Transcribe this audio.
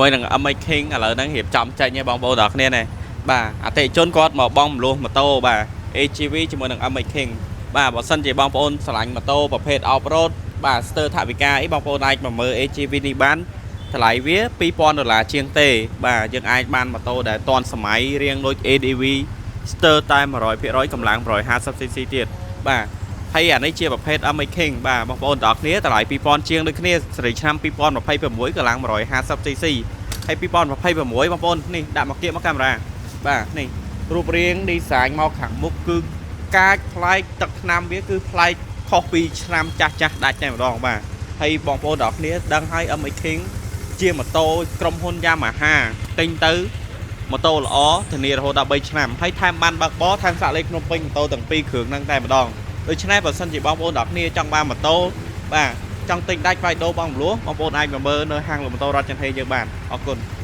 មួយនឹង MX King ឥឡូវហ្នឹងរៀបចំចេញឲ្យបងប្អូនទាំងអស់គ្នានេះបាទអតិថិជនគាត់មកបងមលោះម៉ូតូបាទ AGV ជាមួយនឹង MX King បាទបើសិនជាបងប្អូនស្រឡាញ់ម៉ូតូប្រភេទ off road បាទស្ទើរថវិកាអីបងប្អូនអាចមកមើល AGV នេះបានតម្លៃវា2000ដុល្លារជាងទេ បាទយើងអាចបានម៉ូតូដែលទាន់សម័យរៀងដូច ADV ស្ទើរតែ100%កម្លាំង 150 cc ទៀតបាទហើយអានេះជាប្រភេទ MX King បាទបងប្អូនទាំងអស់គ្នាតម្លៃ2000ជាងដូចគ្នាសេរីឆ្នាំ2026កម្លាំង 150 cc ហើយ2026បងប្អូននេះដាក់មកគៀកមកកាមេរ៉ាបាទនេះរូបរាង design មកខាងមុខគឺកាចប្លែកទឹកថ្នាំវាគឺប្លែកខុសពីឆ្នាំចាស់ចាស់ដាច់តែម្ដងបាទហើយបងប្អូនទាំងអស់គ្នាដឹងហើយ MX King ជាម៉ូតូក្រុមហ៊ុន Yamaha ទិញទៅម៉ូតូល្អធានារហូតដល់3ឆ្នាំហើយថែមបានបើកបរថែមសាកលេខភ្នំពេញម៉ូតូទាំងពីរគ្រឿងហ្នឹងតែម្ដងដូច្នេះបើសិនជាបងប្អូនទាំងអស់គ្នាចង់បានម៉ូតូបាទចង់ទិញដាច់វាយដូរបងមលោះបងប្អូនអាចមកមើលនៅហាងលក់ម៉ូតូរតចន្ទហេយើងបានអរគុណ។